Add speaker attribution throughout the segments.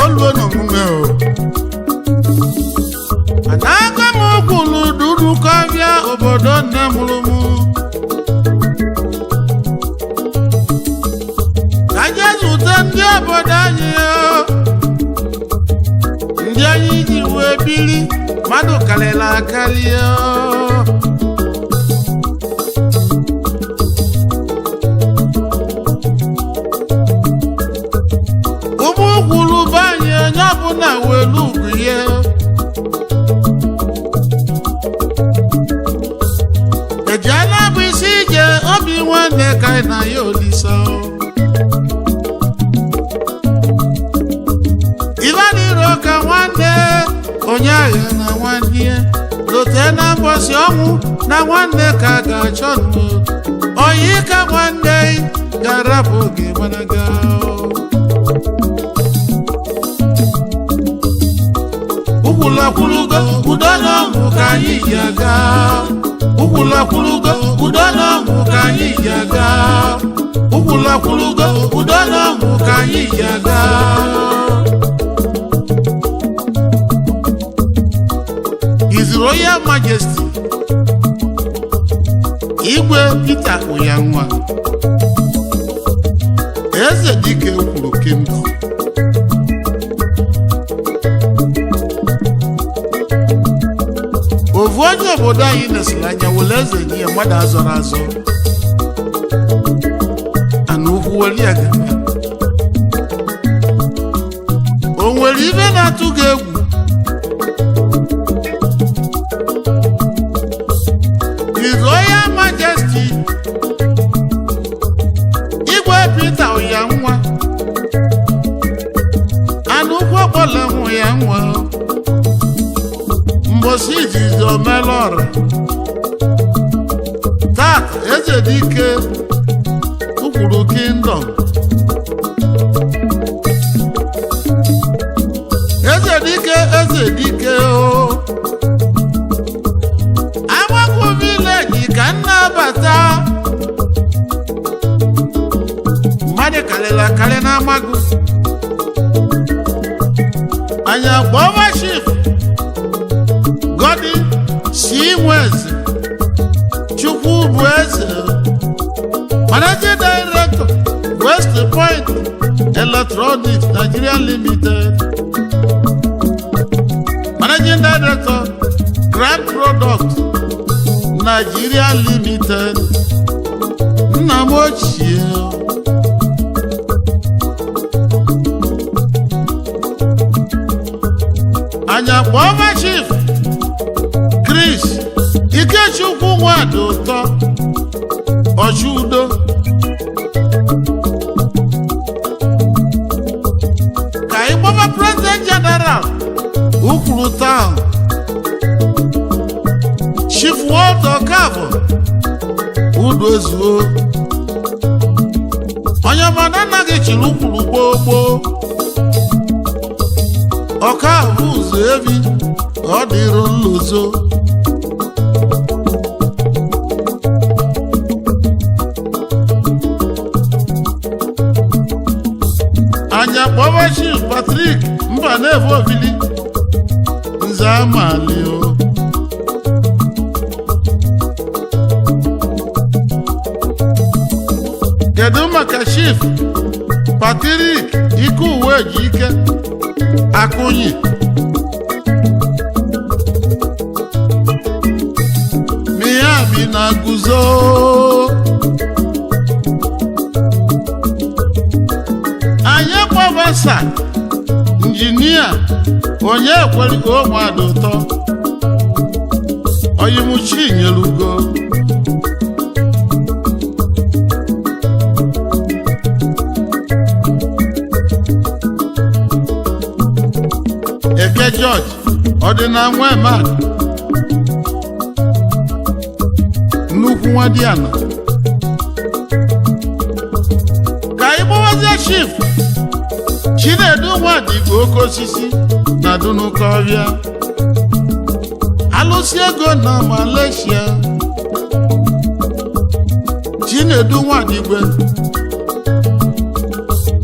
Speaker 1: Oluo n'omume o. Anaga m kwulu duru kọbịa obodo nne mụrụ m. Ka je zute ndị obodo anyị o. Ndị anyị ji wee biri mmadụ karịrị akarị o. Ụmụ kwuru be anyị onye ọbụla welu ugwu ya. Ejiala bụ isi ije obi nwanne ka anyị na ya olisa. Ibaniro ka nwanne onye agha na nwanne ya lote na mbọsị ọnwụ na nwanne ka ga-achọ nụ oyi ka nwanne ga-arapụ gị gbanaga. Ukwulakwulugo udo na ọṅụ ka anyị ji aga. Ukwulakwulugo udo na ọṅụ ka anyị ji aga. Ukwulakwulugo udo na ọṅụ ka anyị ji aga. His Royal Majesty Igwe Peter Oyanwa, Eze Dike kwuru Kingdom. Ovu onye obodo anyị nesịrị anya were eze nye ya mmadụ azọrọ azọ ana ukwu were ya gaba. O nwere ibe na-atụ gị egwu? His Royal Majesty Igwe Peter Oyanwa, anụ ukwu ọkpọla nwụ ya nwa mbosi izizi omelọra tata eze dike Ukwuru Kingdom, eze dike, eze dike o Agbakwu vileji ka m na-abata mmadụ karịrị akarị na amagụ anyị akpọwa Chief Godi si Nweze Chukwu bụ eze, Managing Director, West Point Electronics Nigeria Limited, Managing Director, Grand Product Nigeria Limited. Nna m ochie anya kpọọ Chief Chris Ikechukwu nwadị ụtọ ọchụudo ka ị gbaba President General Ukwuru Town, Chief Walter Okafor Udozuo, onye mana anaghị chịrị Ukwuru gboo gboo ọka bụ ụzọ ebi ọ dịrụ nlozo. Anya kpọba Chief Patrick Mbanefo Obili Nze Amali o. Kedu maka Chief Patrick Ikuwe ji ike Akụnyi Miami na guzo anyị kpọbasa injinia onye ekweligo ụmụada ụtọ oyimuchi nyelugo Eke George ọdịna nwa Emak nnukwu nwa Diana. Chief Chinedu Nwadigbo oke osisi na Dunukọbịa, alụsị ego na Malaysia. Chinedu Nwadigwe,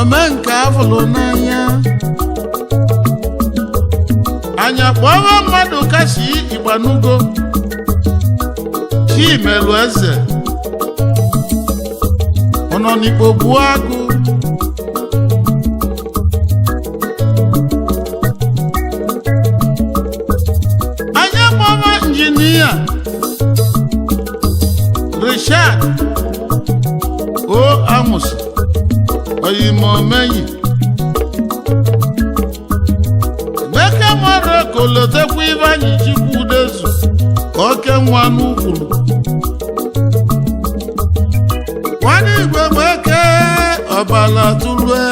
Speaker 1: omenka afụlụ n'anya. Anya kpọrọ mmadụ kasi Igbanugo Chimelu eze ọnọ n'ikpo gbuo agụ. Anya kpọrọ injinia Richard O Amusi Oyimomenyi Emeka Morocco, lotekwa Ivanyi Chukwudezu oke nwa n'ukwuru nwanne igwe nweke ọbala tụlue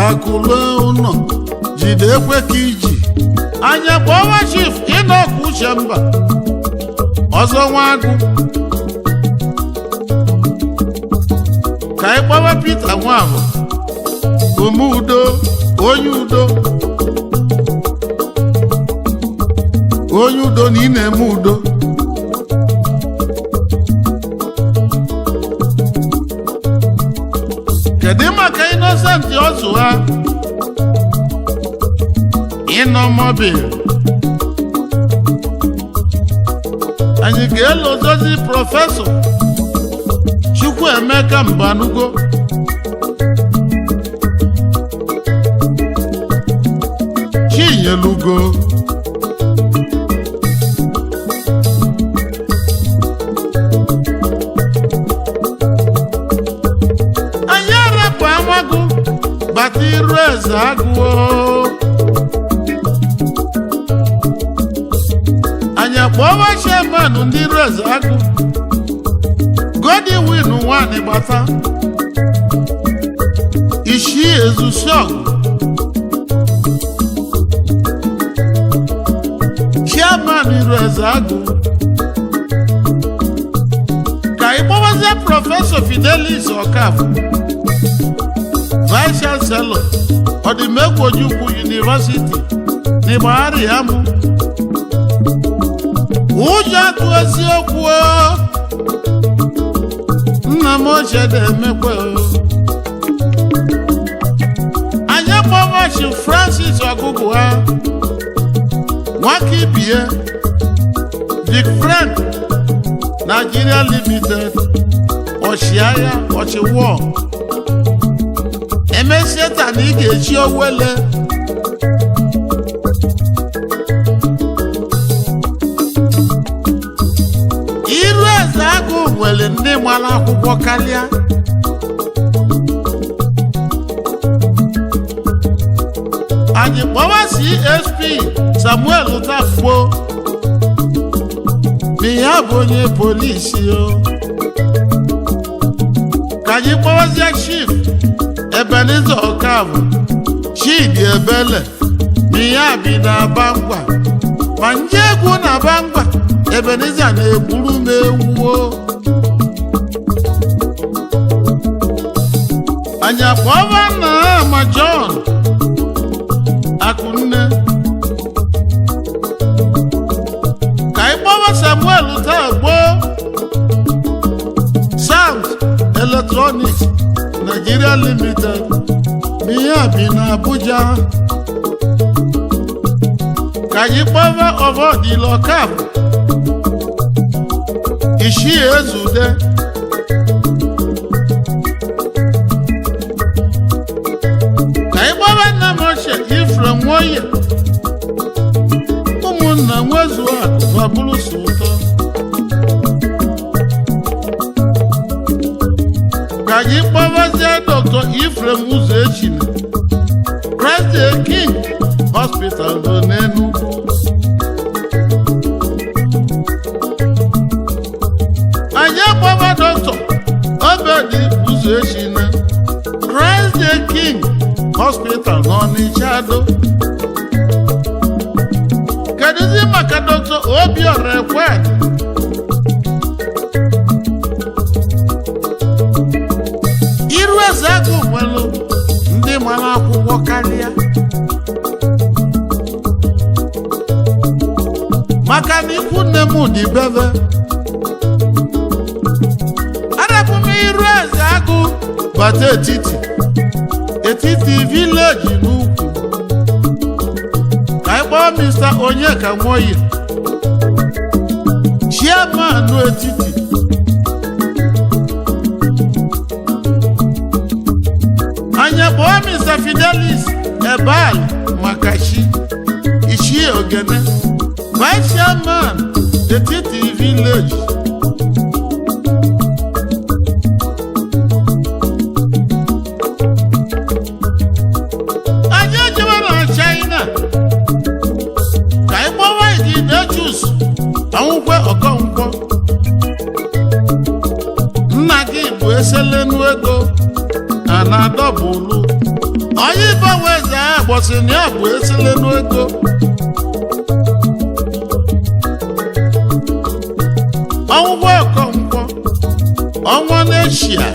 Speaker 1: akụlue ụnọ jide ekwe ka iji. Anya kpọwa Chief Ịnọkụ Uche Mba ọzọ nwa agụ. Ka anyị kpọwa Peter Nwabụ ome udo, onye udo, onye udo na ị na-eme udo. Kedu maka Innocent ọzụ ha ịnọmọbil? Anyị ga-elozozi Prọfesọ Chukwuemeka Mbanugo, Chinyelugo. Anyị arapụ amagụ bata iru eze agụọ. Anyị akpọwa chairman ndị iru eze agụ, Godwin nwanyị gbata ishi ezusiọgụ, chairman iru eze agụ. Ka ị kpọwazie Prọfesọ Fidelis Okafọ, Vice Chancellor Odimegwu Ojukwu University n'Ịgbagharị ya mụ ụjọ atụ eziokwu o. Nna m ochie na-emekwa o. Anyị akpọwachi Francis ọgụgụ ha nwaka ibie Vic Frank Nigeria Limited, ọchịagha ọchịwọ emesie taa na ị ga-echi owele. Iru eze agụ nwere ndị gbara akwụkwọ karịa. Anyị kpọwa CSP Samuel Tafo na ya bụ onye polisi o. Ka anyị kpọwazie Chief Ebenezer Okafọ Chidi Ebele na ya bi na Bangwa, ma nje egwu na Bangwa. Ebenezer na-egburu m ewu o. Anyị akpọwa nna ma John Akunne. Ka anyị kpọwa Samuel taa gboo Sams Electronics Nigeria Limited n'ihe bi na Abuja. Ka anyị kpọwa Ọvọdịlọkap Ishi Ezude. Ka anyị kpọwa nna m ochie Ifrem Nwoye, ụmụnna nwezuo akụ ma bụrụ so ụtọ. Ka anyị kpọwazie Dr. Ifrem Ụzọechina, Christ the King Hospital dị n'Enugu. Anyị akpọwa Dr. Obedi Ụzọechina, Christ the King Hospital n'Ọnịcha do. Kedụzi maka Dr. Obiora Ekwe? Iru eze agụ nwelụ ndị mara akwụkwọ karịa, maka na ikwu nne m dị bebe. Arapụ m iru eze agụ bata etiti etiti village n'ukwu, ka anyị kpọọ Mr. Onyeka Nwoye, chairman etiti. Anyị kpọọ Mr. Fidelis Ebal Makachi Ichie Ogene, vice chairman etiti village. Anyị ejebe na China ka anyị kpọwa Iginechus Anwụkwe Okonkwo. Nna gị bụ eselenu ego a na-adọbụlu onye ịgbanwe eze ahụ gbọsị na ya bụ eselenu ego. Ọnwụkwe Okonkwo, ọnwa n'Eshia,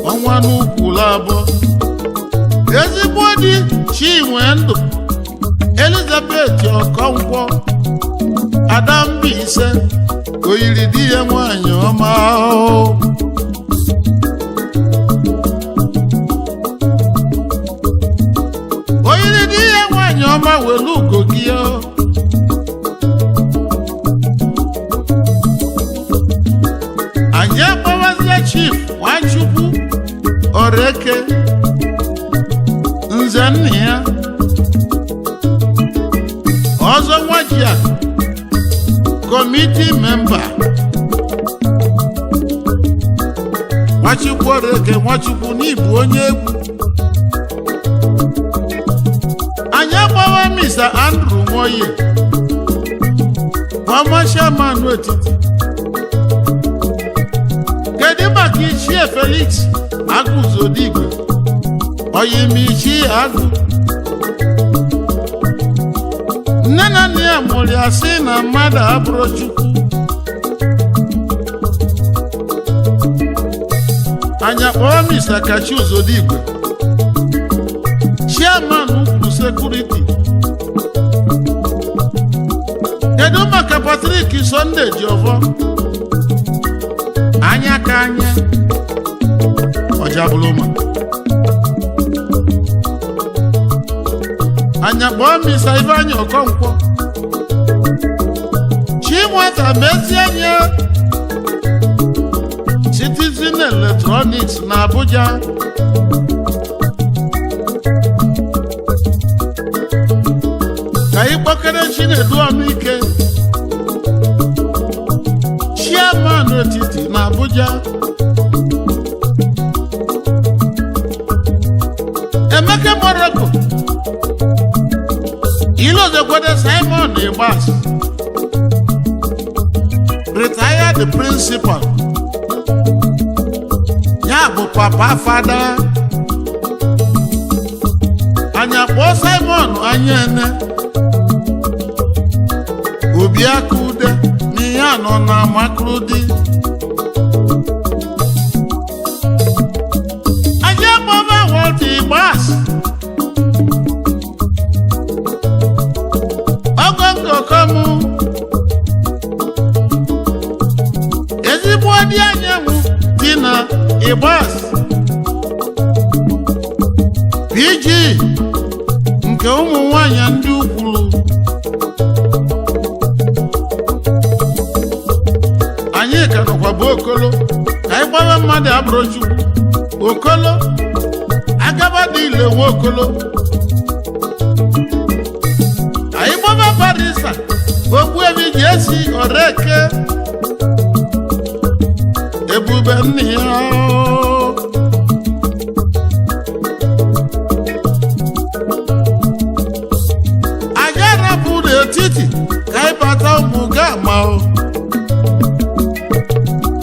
Speaker 1: ọnwa n'ukwulu abụọ, ezigbo di Chinwe Ndụ Elizabeth Okonkwo, Ada Mbaise, oyiri di ya nwanyị ọma o. Oyiri di ya nwanyị ọma welu ugo gị o. Anyị akpọwazie Chief Nwachukwu Oreke, nze nna ya ọzọ nwajia, committee member. Nwachukwu Oreke, Nwachukwu n'ịbụ onye egwu. Anyị agbawa Mr. Andrew Nwoye, former chairman etiti. Kedu maka Ichie Felix Agụzodigwe, oyimi Ichie Agụ? Nne na nna ya mụrụ ya sị na mmadụ abụrụ Chukwu. Anyị akpọrọ Mr. Kachi Uzodigwe, chairman ukwu security. Kedu maka Patrick Sunday Jiọfọ, anya ka anya ọjabụlụma? Anya kpọọ Mr. Ifeanyi Okonkwo, Chinweta Mezienye, Citizen Electronics na Abuja. Ka anyị kpọkere Chinedu Ọnụike, chairman etiti na Abuja. Emeka Morocco Ilozekwede Simon Igbas, retired principal, ya bụ papa fada. Anyị akpọọ Simon Anyene Obi aka ude na ihe anọ na Makurdi. Anyị akpọba Walter Igbas, ogongokom, ezigbo dị anyanwụ dị na Igbas, PG nke ụmụ nwanyị ndị ukwuru. Anyị ka nọkwa bụ Okolo, ka anyị gbawa mmadụ abụrụ Chukwu Okolo agaba dị ile nwe Okolo. Anyị gbaba barrister Ogbuebi ji esi Oreke, ebube nna ya o. Anyị arapụ n'etiti ka anyị bata ụmụ gama o.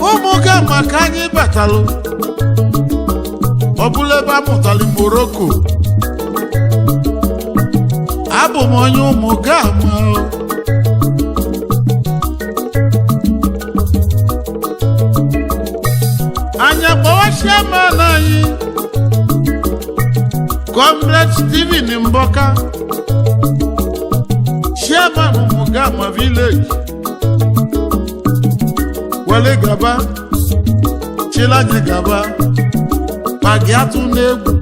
Speaker 1: Ụmụ gama ka anyị batalụ, ọ bụla ebe a mụtalụ Morocco. Abụ m onye ụmụ gama o. Anyị akpọwa chairman anyị. Comrade Stephen Mboka, Chairman Mugama Village, wale gaba, chilanye gaba, magiatụ n'egwu.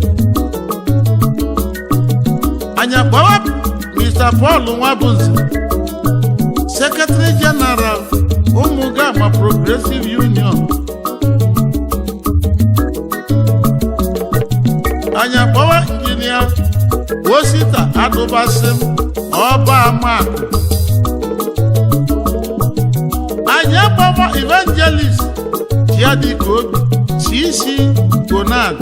Speaker 1: Anyị akpọwa Mr. Paul Nwabunze, Secretary General, Umugama Progressive Union. Anyị akpọwa Injinia Osita Adụbasim, Ọba Amakụ. Anyị akpọwa Evangelist Chiadika Obi, CC Gonad.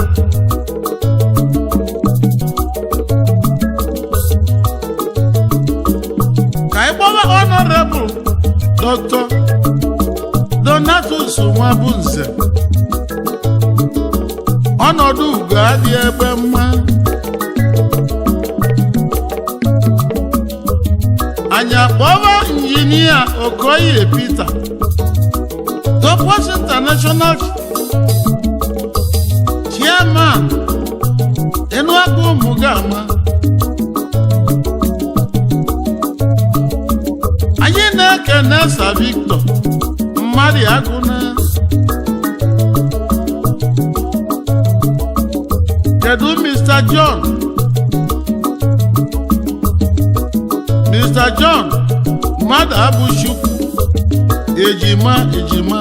Speaker 1: Ka anyị kpọwa Honorable Dr. Donatus Nwabunze, ọnọdụ ugo adị egbe mma. Anyị akpọwa Injinia Okoye Peter, Topos International Chairman, Enuagu Mugama. Anyị na-ekene Sir Victor Mmadụ Agụna. Kedu Mr. John, Mr. John Mmadụ Abụchukwu, ejima ejima.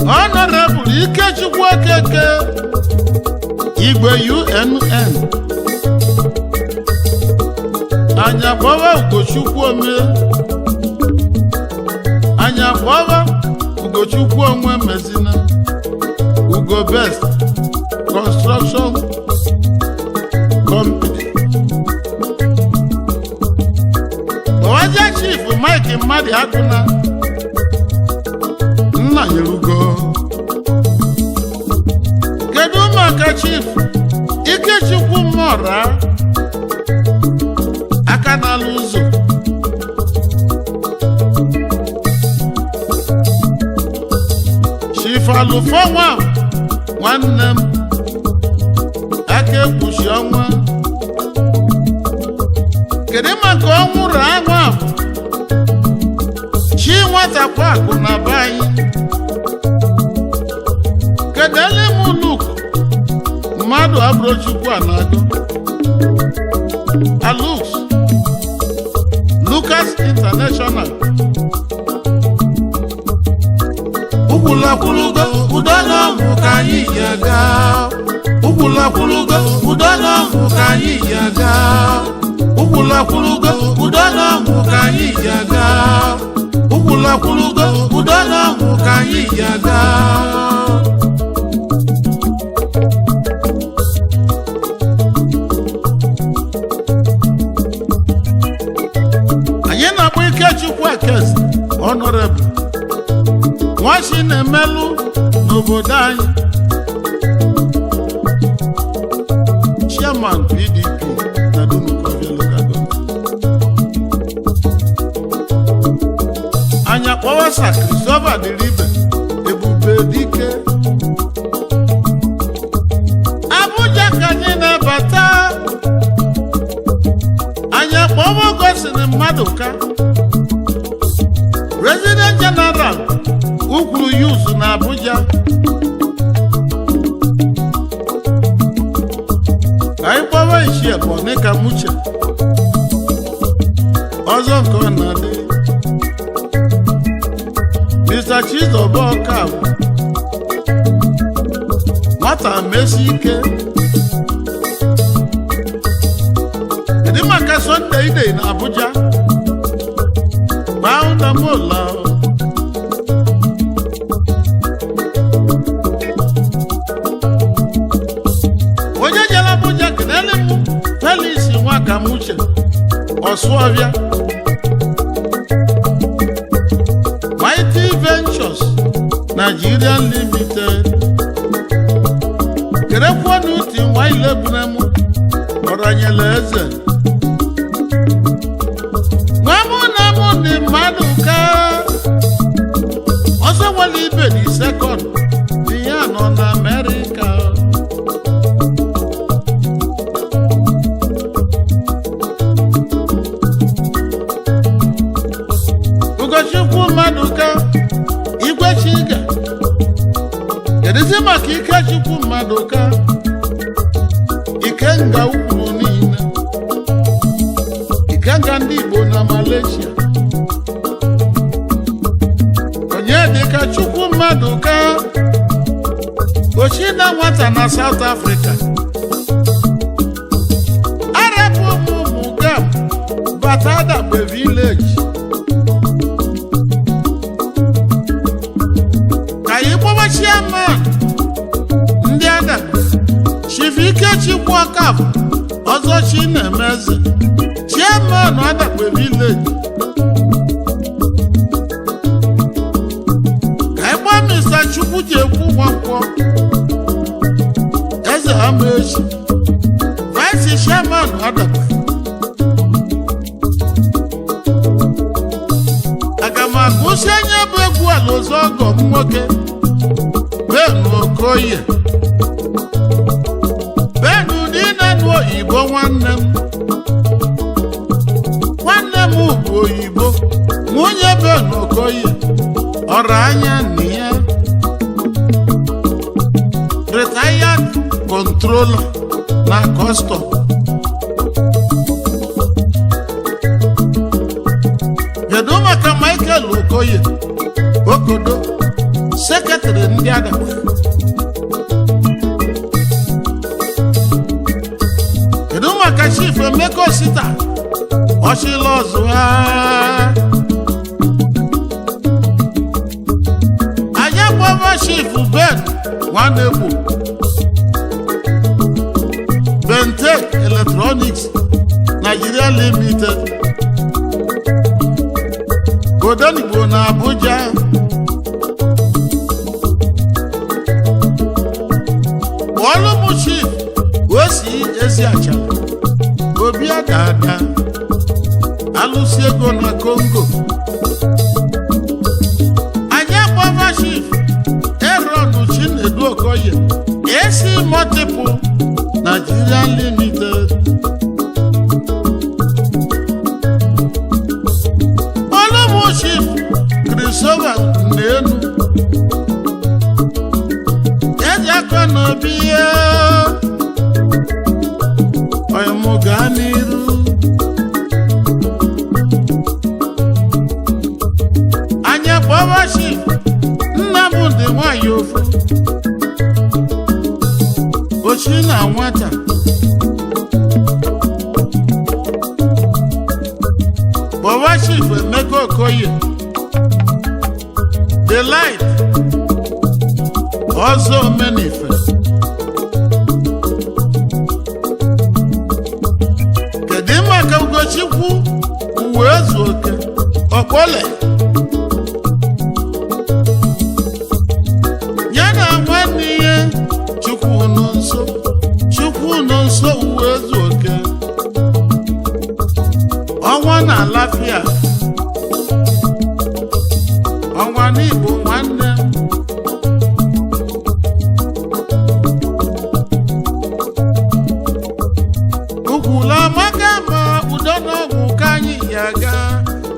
Speaker 1: Honorable Ikechukwu Okeke, Igwe UNN. Anyị akpọwa Ugochukwu Ome, anyị akpọwa Ugochukwu Onwe Mezina, Ugo Best Construction Company. Kpọwazie Chief Mike Mmadụ Agụna, nna nyerugo. Kedu maka Chief Ikechukwu Mmọra, aka n'ala ụzọ? Chief Alụfọnwa, nwanne m, aka ekpuchi ọnwa. Kedu maka ọnwụrụ anwụ ahụ chi nwata kwakụ na be anyị? Kedu ele m Luke mmadụ abụrụchukwu a na-agụ Alux Lucas International.
Speaker 2: Ukwulakwulugo udo na ọmụ ka anyị ji aga. Ukwulakwulugo udo na ọmụ ka anyị ji aga. Ukwulakwulugo udo na ọmụ ka anyị ji aga. Ukwulakwulugo udo na ọmụ ka anyị ji aga.
Speaker 1: Anyị na-akpọ Ikechukwu Ekezi, Honorable nwachi na-emelụ n'obodo anyị, Chairman PDP na Dunukọfịa Local Government. Anyị akpọwa Sir Christopher Diribe, Ebube Dike. Abuja ka anyị na-abata. Anyị akpọwa Gosiri mmadụ ka President General Ukwuru Youth na Abuja. Ka anyị kpọwa Ichie Bonika Muche, ọzọ nke ọ na-adị. Mr. Chizoba Ọkabụ, nwata mesi ike. Kedu maka Sunday Ide na Abuja, Boundamola? Onye jere Abuja, kenele m Felix Nwakamuche, Ọsụọbịa, Mighty Ventures Nigerian Limited. Kerekwanu uti nwa ilebunemu ọranyela eze nwamụ na mụ dị mmadụ ka ọzọ nwere ibe dị second dị ya nọ na Amerịka. Maka Ikechukwu Mmadụka, Ikenga ukwu niile, Ikenga ndị Igbo na Malaysia. Onye dịka Chukwu Mmadụka, ochi na nwata na South Africa. Arapụ ụmụ gam bata Adakpe village ka anyị gbawa chairman ndị Adakpe, Chief Ikechukwu Ọkafọ Ọzọ Chinemeze, chairman Adakpe village. Ka anyị gbaa Mr. Chukwu ji ekwu Nwankwọ Eze Amaechi, vice chairman Adakpe. Aga m agụsi onye bụ egwu ala ọzọ, ọgọ m nwoke Ben Okoye. Ben ụdị oyibo, nwanne m, nwanne m bụ oyibo. Nwunye Ben Okoye ọrụ anya nna ya, retired controller na custom. Kedu maka Michael Okoye Okodo, secretary ndị Adakpe? Kedu maka Chief Emeka Osita Ọchịla ọzọ? Anyị agbawa Chief Ben Nwanegbu, Bentec Electronics Nigeria Limited, Odenigbo na Abuja. Kpọọlụ m Chief Osi Ezi Achara Obi Adada, alụsị ego na Congo. Anyị agbawa Chief Aaron Chinedu Okoye, AC Multiple Nigeria Limited. Ọlụmụ Chief Christopher Nnenu Eji Akọ na Obi ya ọyịmụ, gaa n'iru. Anya kpọwa Chief Nnamdị nwanyị ofu ochi na nwata, kpọwa Chief Emeka Okoye, The Light, ọzọ omenife. Kedu maka Ugochukwu uwe ezu oke ọkpọle ya na nwanne ihe Chukwu nọ nso, Chukwu nọ nso, uwe ezu oke, ọnwa na alafia, ọnwa n'Igbo nwanne m. Ukwula maka ma udo na ọgwụ ka anyị ji aga.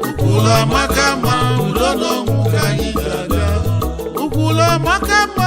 Speaker 1: Ukwula maka ma udo na ọgwụ ka anyị ji aga. Ukwula maka ma.